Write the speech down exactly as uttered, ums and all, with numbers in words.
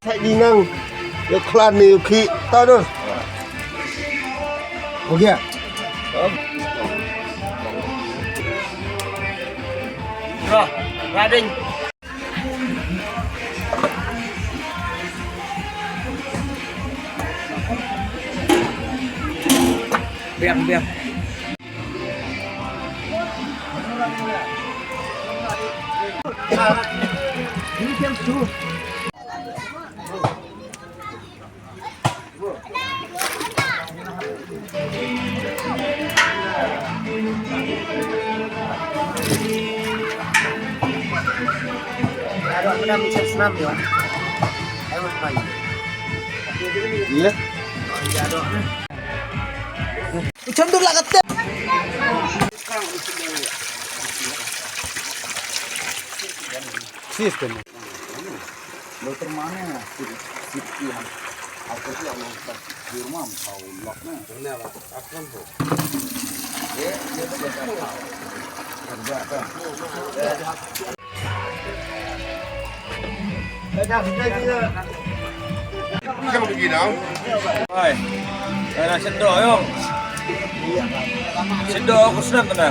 Sai di nang, yo klan ni, yo ki, ta dur. Oke. Bro, riding. Biang, biang. Iya. Ichan tu lah kata. Sis kan. Lo termane sih sih. Aku sih aku tak di rumah tahu loknya. Benar, Pak. Akan tu. Ya, dia tak tahu. Kerja kan. Hai. Ana sendo yo. Sendo aku senang kena.